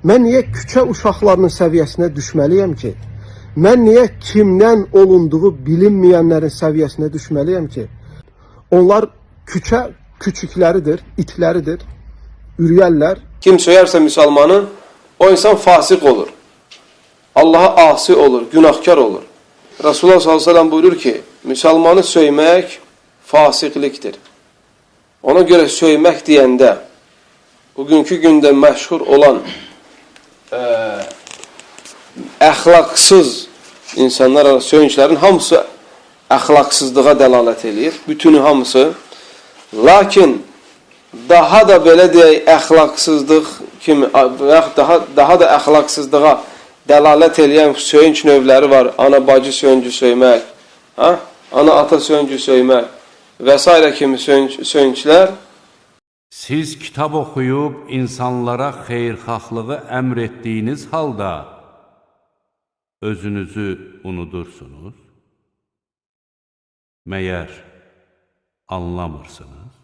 Mən niyə küçə uşaqlarının səviyyəsinə düşməliyəm ki? Mən niyə kimdən olunduğu bilinməyənlərin səviyyəsinə düşməliyəm ki? Onlar küçə küçükləridir, itləridir, ürəyərlər. Kim söyərsə müsəlmanı, o insan fasıq olur. Allaha asi olur, günahkar olur. Resulullah sallallahu əleyhi və səlləm buyurur ki, müsəlmanı söymək fasiqlikdir. Ona görə söymək deyəndə bugünkü gündə məşhur olan əxlaqsız insanlar, söyünclərin hamısı əxlaqsızlığa dəlalət eləyir. Bütünü hamısı. Lakin daha da belə deyək əxlaqsızlıq kimi və yaxud daha da əxlaqsızlığa dəlalət eləyən söyünc növləri var. Ana bacı söyüncü söymək, ha? Ana ata söyüncü söymək və sairə kimi söyünclər. Siz kitab oxuyub insanlara xeyirxahlığı əmr etdiyiniz halda özünüzü unudursunuz? Məyər anlamırsınız?